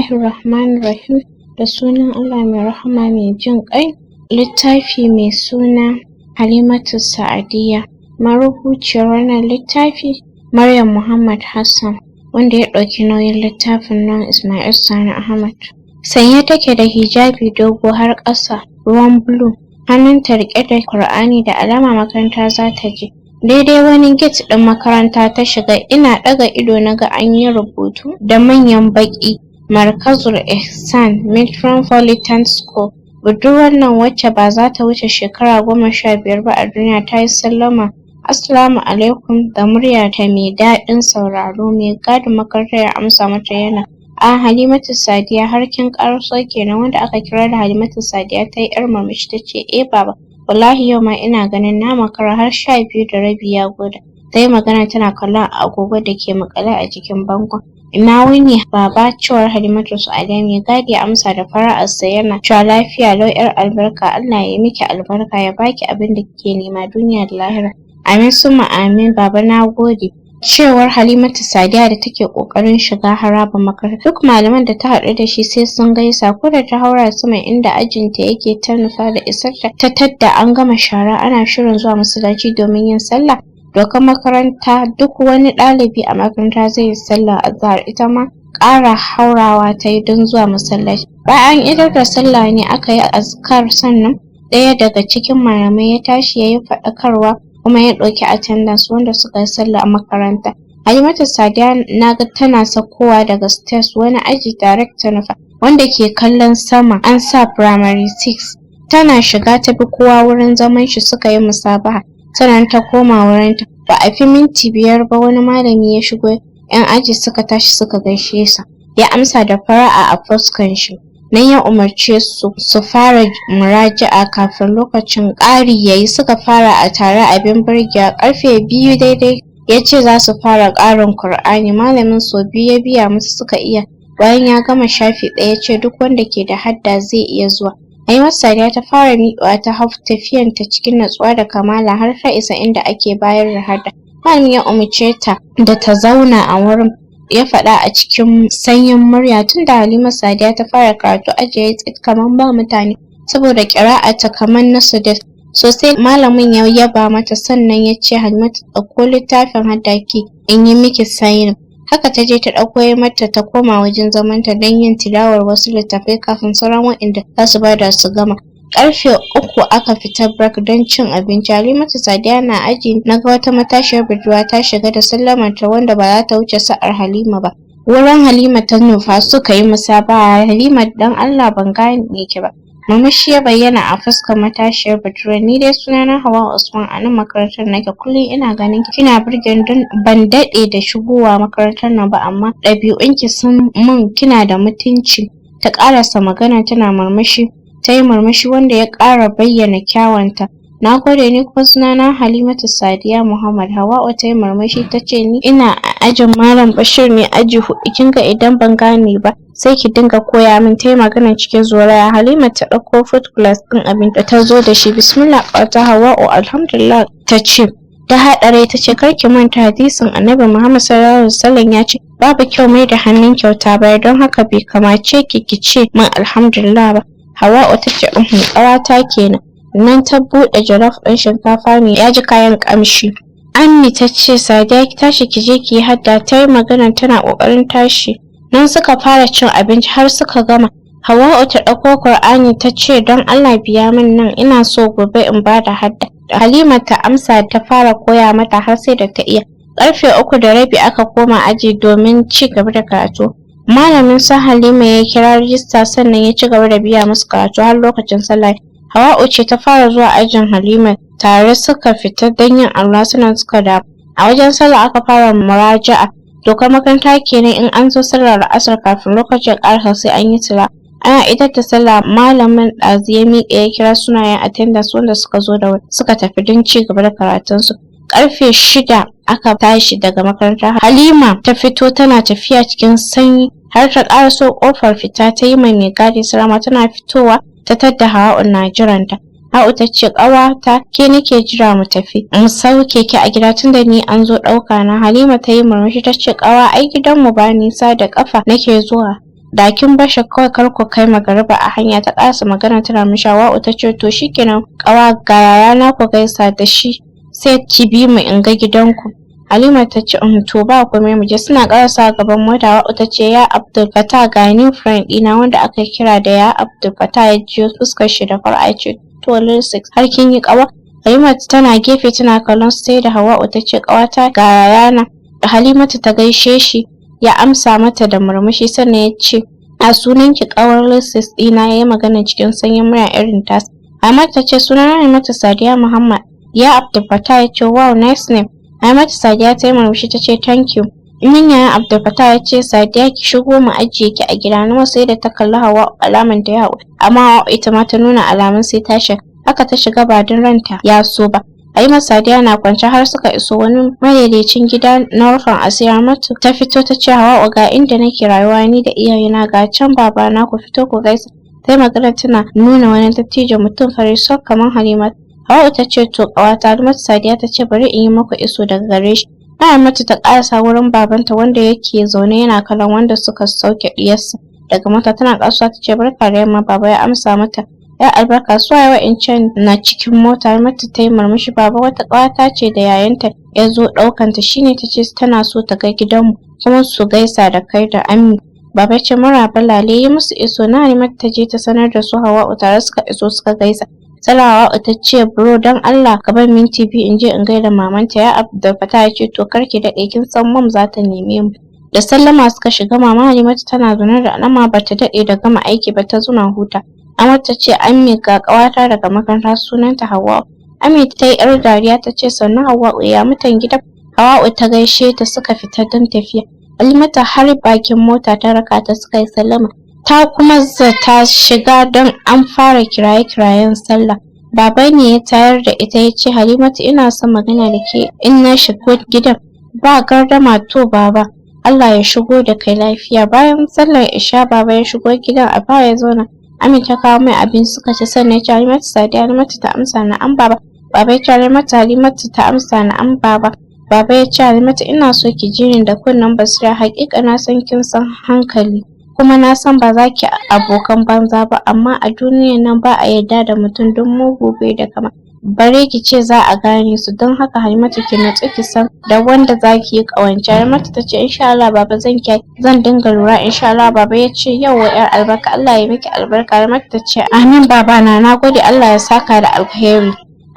Bismillahir Rahmanir Rahim. Da sunan Allah mai rahama mai jin ƙai. Littafi mai suna Halimatu Sa'adiyya. Marubuciyar wannan littafi Maryam Muhammad Hassan, wanda ya ɗauki nauyin littafin nan Ismail Sani Ahmad. Sanye take da hijabi dogo har ƙasa ruwan blue, hannunta riƙe da Ƙur'ani, da alama makaranta zata je. Daidai wani gate ɗin makaranta ta shiga, ina ɗaga ido naga anyi rubutu da manyan baƙi, Markazul Ihsan Metropolitan School. Budurwar nan, wacce ba zata wuce shekara 15 ba a duniya, tayi sallama, "Assalamu alaikum," da muryarta mai daɗin sauraro. Mai gadin makarantar ya amsa mata yana, "Ah, Halimatu Sadiya, har kin ƙaraso kenan." Wanda aka kira da Halimatu Sadiya tayi ƴar murmushi tace, "Eh baba, wallahi yau ma ina ganin na makara, har 12:30 ya gwada." Tayi magana tana kallon agogo da ke maƙale a jikin bangon. "Ina wuni baba," cewar Halimatu Sadiya. Mai gadi ya amsa da fara'arsa yana cewa, "Lafiya lau, ƴar albarka. Allah ya miki albarka, ya baki abinda kike nema duniya da lahira." "Amin summa amin baba, nagode," cewar Halimatu Sadiya da take ƙoƙarin shiga harabar makarantar. Duk malaman da ta haɗu da shi sai sun gaisa. Ko da ta haura sama inda ajinta yake ta nufa, da isarta ta tadda an gama shara, ana shirin zuwa masallaci domin yin sallah. Dokar makaranta, duk wani ɗalibi a makaranta zai yi sallar azahar. Ita ma ƙara haurawa tayi don zuwa masallaci. Bayan an idar da sallah ne aka yi azkar, sannan ɗaya daga cikin malamai ya tashi yayi faɗakarwa, kuma ya ɗauki attendance wanda suka yi sallah a makaranta. Halimatu Sadiya naga tana saukowa daga stairs, wani aji direct ta nufa wanda ke kallon sama, an sa primary six. Tana shiga ta bi kowa wurin zaman shi, suka yi musabaha, sannan ta koma wurinta. Ba a fi minti 5 ba wani malami ya shigo, ƴan aji suka tashi suka gaishe sa, ya amsa da fara'a a fuskan shi. Nan ya umarce su su fara muraja'a kafin lokacin ƙari yayi. Suka fara a tare, abin burgewa. Ƙarfe 2 daidai yace zasu fara ƙarin Kur'ani. Malamin sau biyu ya biya musu suka iya. Bayan ya gama shafi ɗaya, yace duk wanda ke da hadda zai iya zuwa. Halimatu Sadiya ta fara miƙewa, ta hau tafiyanta cikin natsuwa da kamala har ta isa inda ake bayar da hadda. Malamin ya umarce ta da ta zauna a wurin, ya faɗa a cikin sanyin murya. Tunda Halima Sadiya ta fara karatu, aji yayi tsit kaman ba mutane saboda ƙira'arta kaman na Sudais. Sosai malamin ya yaba mata, sannan yace, "Halimatu, ɗauko littafin hadda ki in yi miki signing." Haka taje ta ɗauko, ya mata, ta koma wajen zamanta don yin tilawar wasu littattafai kafin sauran waɗanda zasu bada su gama. Ƙarfe 3 aka fita break don cin abinci. Halimatu Sadiya na aji naga wata matashiyar budurwa ta shiga da sallamarta, wanda ba zata wuce sa'ar Halima ba. Wurin Halima ta nufa, suka yi musabaha. "Halima, don Allah ban gane ki ba." Murmushi ya bayyana a fuskar matashiyar budurwar. "Ni dai sunana Hauwa Usman, a nan makarantar nake. Kullum ina ganin ki, kina burge ni, don ban daɗe da shigowa makarantar nan ba, amma ɗabi'unki sun mun, kina da mutunci." Ta ƙarasa maganar tana murmushi. Tayi murmushi wanda ya ƙara bayyana kyawunta. "Nagode, ni kuma sunana Halimatu Sadiya Muhammad." Hauwa'u tayi murmushi tace, "Ni ina a ajin Malam Bashir ne, aji huɗu. Kinga idan ban gane ba sai ki dinga koya min." Tayi maganar cikin zolaya. Halima ta ɗauko food flask ɗin abinci da tazo da shi. "Bismillah ƙawata Hauwa'u." "Alhamdulillah," tace. Ta haɗa rai tace, "Kar ki manta hadisin Annabi Muhammad sallallahu alaihi wasallam ya ce babu kyau mai da hannun kyauta baya, don haka bai kamace ki ki ce min alhamdulillah ba." Hauwa'u tace, "Uhum, ƙawata kenan." Nan ta buɗe jollof ɗin shinkafa mai yaji kayan ƙamshi. Ammi tace, "Sadiya, ki tashi ki je ki yi hadda." Tayi maganar tana ƙoƙarin tashi. Nan suka fara cin abinci har suka gama. Hauwa'u ta ɗauko Kur'ani tace, "Don Allah biya min nan, ina so gobe in bada hadda." Halima ta amsa, ta fara koya mata har sai da ta iya. Ƙarfe 3:30 aka koma aji domin ci gaba da karatu. Malamin su Halima ya kira rajista, sannan ya ci gaba da biya musu karatu har lokacin sallah. Hauwa'u ce ta fara zuwa ajin Halima, tare suka fita don yin alwala, sannan suka dawo. A wajen sallah aka fara muraja'a. Dokar makaranta kenan, in an zo sallar la'asar, kafin lokacin ya ƙarasa sai an yi tilawa. Ana idar da sallah, malamin ɗazu ya miƙe ya kira sunayen attendance wanda suka zo da wuri, suka tafi don ci gaba da karatunsu. Ƙarfe 6 aka tashi daga makaranta. Halima ta fito tana tafiya cikin sanyi har ta ƙaraso ƙofar fita, ta yi ma mai gadi sallama. Tana fitowa ta tadda Hauwa'u na jiranta. Hauwa'u ta ce, "Ƙawata, ke nake jira, mu tafi mu sauke ki a gida, tunda ni an zo ɗauka na." Halima ta yi murmushi ta ce, "Ƙawa, ai gidanmu ba nisa, da ƙafa nake zuwa." Da kin bar shi kawai, kar ku kai magariba a hanya. Ta ƙarasa magana tana murmushi. Hauwa'u ta ce, "To shikenan ƙawa, ga yayana ku gaisa da shi, sai ki bi mu in ga gidanku." Halima ta ce, "To, ba komai, mu je." Suna ƙarasawa gaban mota, Hauwa'u ta ce, "Ya Abdul Fattah, ga new friend ɗina wanda aka kira da ya Abdul Fattah." Ya jiyo fuskar shi da fara'a ya ce, "To Lil Sis, har kin yi ƙawa?" Halima tana gefe tana kallon su, sai da Hauwa'u ta ce, "Ƙawata, ga yayana." Halimatu ta gaishe shi, ya amsa mata da murmushi, sannan ya ce, "A sunan ki ƙawar Lil Sis ɗina?" Ya yi magana cikin sanyin murya irin tasa. Halimatu ta ce, "Sunana Halimatu Sadiya Muhammad." Ya Abdul Fattah ya ce, "Wow, nice name." Halimatu Sadiya ta yi murmushi ta ce, "Thank you." Nan yayan Abdul Fattah ya ce, "Sadiya, ki shigo mu ajiye ki a gida." Numa sai da ta kalli Hauwa alaman ta yi haƙuri, amma Hauwa ita ma ta nuna alamun sai ta shiga. Haka ta shiga ba don ranta ya so ba. Halima Sadiya na kwance har suka iso wani madaidaicin gida na rufin asiri. Ramatu ta fito ta ce, "Hauwa'u, ga inda nake rayuwa ni da iyayena, ga can babana, ku fito ku gaisa." Ta yi magana tana nuna wani dattijo mutum fari sak kamar Halima. Hauwa'u ta ce, "To ƙawata." Halimatu Sadiya ta ce, "Bari in yi muku iso daga gare shi." Halimatu ta ƙarasa wurin babanta wanda yake zaune yana kallon wanda suka sauke ɗiyarsa daga mota. Tana ƙarasowa ta ce, "Barka da yamma, baba." Ya amsa mata, "Ya albarka, su waye wa'incan na cikin mota?" Halimatu ta yi murmushi, "Baba, wata ƙawata ce da yayanta ya zo ɗaukanta, shine ta ce tana so ta ga gidanmu kuma su gaisa da kai da Ammi." Baba ya ce, "Maraba lale, yi musu iso." Na Halimatu ta je ta sanar da su Hauwa'u, tare suka iso suka gaisa. Sallah Hauwa'u ta ce, "Bro, don Allah ka ban minti 2 in je in gaida mamanta." Ya Abdul Fattah ya ce, "To, kar ki daɗe, kin san mom za ta neme mu." Da sallama suka shiga. Mama Halimatu tana zaune da alama bata daɗe da gama aiki ba, ta zauna huta. Amatu ta ce, "Ammi, ga ƙawata daga makaranta, sunanta Hauwa'u." Ammi ta yi ‘yar dariya ta ce, "Sannu Hauwa'u, ya mutan gidan?" Hauwa'u ta gaishe ta, suka fita don tafiya. Halimatu har bakin mota ta raka ta, suka yi sallama. Ta kuma zata shiga don an fara kiraye-kirayen sallah. Baba ne ya tayar da ita ya ce, "Halimatu, ina son magana da ke in na shigo gidan." Ba gardama, "To baba, Allah ya shigo da kai lafiya." Bayan sallar isha baba ya shigo gidan, a ya zauna. Ami ta kawo mai abinci suka ci, sannan ya ce, "Halimatu Sadiya." Halimatu ta amsa, "Na'am baba." Baba ya ce, "Halimatu." Halimatu ta amsa, "Na'am baba." Baba ya ce, "Halimatu, ina so ki ji ni da kunnen basira. Haƙiƙa na san kin san hankali, kuma na san ba za ki abokan banza ba, amma a duniyan nan ba a yarda da mutum don mugu bai da kama, bare ki ce za a gane su. Don haka Halimatu, ki natsu ki san da wanda za ki yi ƙawance." Halimatu ta ce, "Insha Allah baba, zan kiyaye, zan dinga lura insha Allah." Baba ya ce, "Yauwa 'yar albarka, Allah ya miki albarka." Halimatu ta ce, "Amin babana, na gode, Allah ya saka da alkhairi."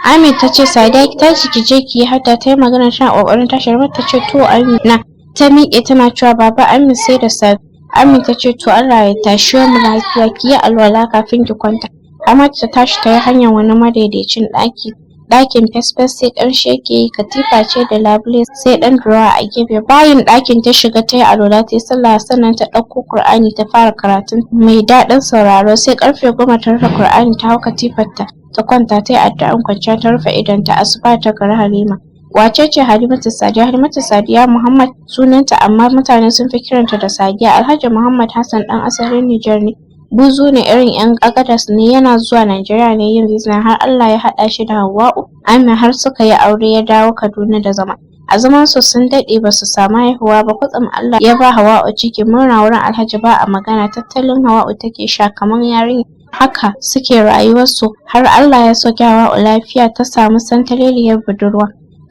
Ami ta ce, "Sadiya, ki tashi ki je ki yi hadda." Ta yi magana tana ƙoƙarin tashi. Halimatu ta ce, "To Amina." Ta miƙe tana cewa, "Baba, Ami, sai da safe." Ami ta ce, "To, Allah ya tashe mu lafiya, ki yi alwala kafin ki kwanta." Ramatu ta tashi ta yi hanyar wani madaidaicin ɗaki. Ɗakin fes-fes sai ƙamshi yake yi, katifa ce da labule sai ɗan drawer a gefe. Bayin ɗakin ta shiga ta yi alwala, ta yi sallah, sannan ta ɗauko Kur'ani ta fara karatun mai daɗin sauraro. Sai ƙarfe 10 ta rufe Kur'ani, ta hau katifarta ta kwanta, ta yi addu'an kwanciya, ta rufe idonta. Asuba ta gari Halima. Wace ce Halimatu Sadiya? Halimatu Sadiya Muhammad sunanta, amma mutane sun fi kiranta da Sadiya. Alhaji Muhammad Hassan ɗan asalin Nijar ne. Buzu ne, irin 'yan Agadas ne, yana zuwa Najeriya ne yin business har Allah ya haɗa shi da Hauwa'u Amina har suka yi aure, ya dawo Kaduna da zama. A zaman su sun daɗe ba su samu haihuwa ba, kwatsam Allah ya ba Hauwa'u ciki. Murna wurin Alhaji ba a magana, tattalin Hauwa'u take sha kamar yarinya. Haka suke rayuwarsu har Allah ya sauke Hauwa'u lafiya, ta samu santaleliyar budurwa.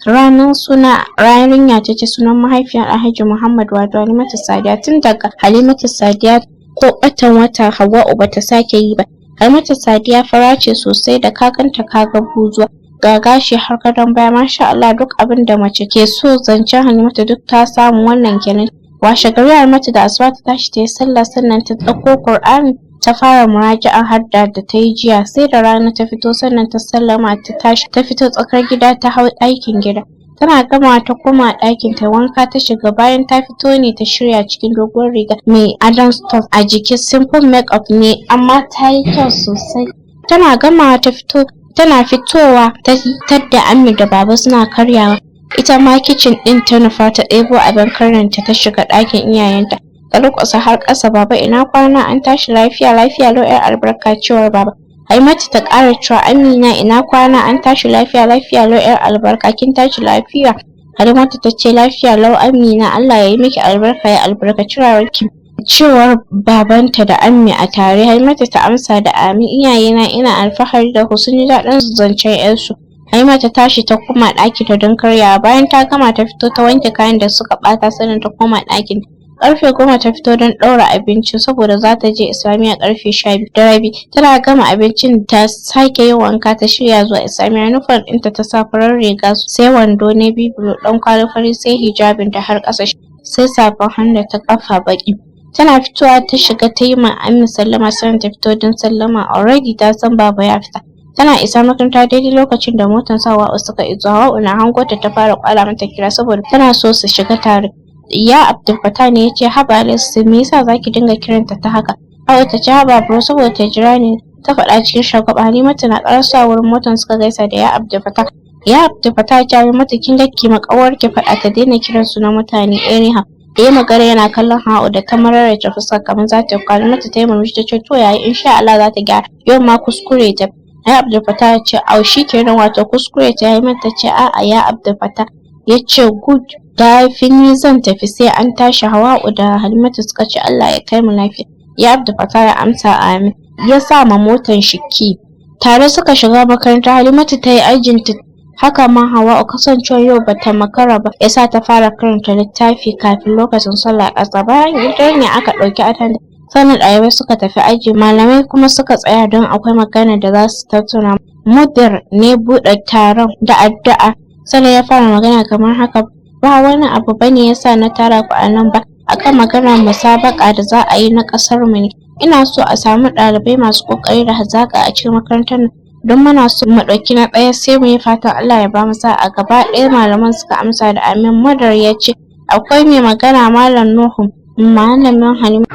Ranar suna yarinya ta ci sunan mahaifiyar Alhaji Muhammad, wato Halimatu Sadiya. Tun daga Halimatu Sadiya ko ɓatan wata Hauwa'u bata sake yi ba. Halimatu Sadiya fara ce sosai, da ka ganta ka ga buzuwa. Ga gashi har gadon baya, masha Allah, duk abin da mace ke so zancen Halimatu duk ta samu, wannan kenan. Washe gari Halimatu da asuba ta tashi ta yi sallah, sannan ta ɗauko Kur'ani ta fara muraji'an hadda da ta yi jiya. Sai da rana ta fito sannan ta sallama, ta tashi ta fito tsakar gida, ta hau aikin gida. Tana gamawa ta koma ɗakin ta wanka ta shiga. Bayan ta fito ne ta shirya cikin doguwar riga mai adon stone a jiki, simple make-up ne amma ta yi kyau sosai. Tana gamawa ta fito, tana fitowa ta tadda Ammi da Baba suna karyawa. Ita ma kicin ɗin ta nufa, ta ɗebo abin karinta, ta shiga ɗakin iyayenta. Ta durƙusa har ƙasa, "Baba, ina kwana, an tashi lafiya?" "Lafiya lau, 'yar albarka," cewar Baba. Halimatu ta ƙara cewa, "Amina, ina kwana, an tashi lafiya?" "Lafiya lau, 'yar albarka, kin tashi lafiya?" Halimatu ta ce, "Lafiya lau Amina, Allah ya yi miki albarka, ya albarkaci rayuwarki." Cewar babanta da Ammi a tare. Halimatu ta amsa da amin. Iyayena, ina alfahari da ku. Sun ji daɗin zancen 'yarsu. Halima ta tashi ta koma ɗakinta don karyawa. Bayan ta gama, ta fito ta wanke kayan da suka ɓata, sannan ta koma ɗakin. Karfe 10 ta fito don ɗaura abinci saboda za ta je Islamiyya karfe 12:30. Tana gama abincin ta sake yin wanka, ta shirya zuwa Islamiyya. Uniform ɗinta ta sa, farar riga sai wando navy blue, ɗan kwali fari, sai hijabin ta har ƙasa, sai safan hannu da ta ƙafa baƙi. Tana fitowa ta shiga ta yi ma Ammi sallama, sannan ta fito don sallama. Already ta san Baba ya fita. Tana isa makaranta daidai lokacin da motar su Hauwa'u suka iso. Hauwa'u na hango ta, ta fara ƙwala mata kira saboda tana so su shiga tare. Ya Abdul Fattah ne ya ce, "Haba Liz, me yasa zaki dinga kiranta ta haka?" Hauwa ta ce, "Haba bro, saboda ta jira ni," ta faɗa cikin shagwaɓa. Halimatu na ƙarasowa wurin motar suka gaisa da ya Abdul Fattah. Ya Abdul Fattah ya ce, "Halimatu, kin ga, ki ma ƙawarki faɗa ta daina kiran sunan mutane anyhow." Da ya magana yana kallon Hauwa da ta mararece fuska kamar za ta yi kuka. Halimatu ta yi murmushi ta ce, "To yaya, insha Allah za ta gyara, yau ma kuskure ta." Ya Abdul Fattah ya ce, "Au, shikenan, wato kuskure ta." Halimatu ta ce, "A'a, ya Abdul Fattah." Ya ce, "Good, da ni zan tafi, sai an tashi." Hawa'u da Halimatu suka ce, "Allah ya kai mu lafiya." Ya Abdul Fattah ya amsa, "Amin." Ya sa ma motan shi key. Tare suka shiga makaranta. Halimatu ta yi ajinta, haka ma Hawa'u. Kasancewar yau bata makara ba yasa ta fara karanta littafi kafin lokacin sallah ƙasa. Bayan idar ne aka ɗauki attendance, sannan ɗalibai suka tafi aji, malamai kuma suka tsaya don akwai magana da za su tattauna. Mudir ne buɗe taron da addu'a, sannan ya fara magana kamar haka: "Ba wani abu bane yasa na tara ku a nan ba akan maganar musabaƙa da za a yi na ƙasar mu ne. Ina so a samu ɗalibai masu ƙoƙari da hazaƙa a cikin makarantar nan don muna so mu ɗauki na ɗaya. Sai mu yi fatan Allah ya bamu sa'a." Gaba ɗaya malaman suka amsa da amin. Mudir ya ce, "Akwai mai magana?" Malam Nuhu, malamin Halima.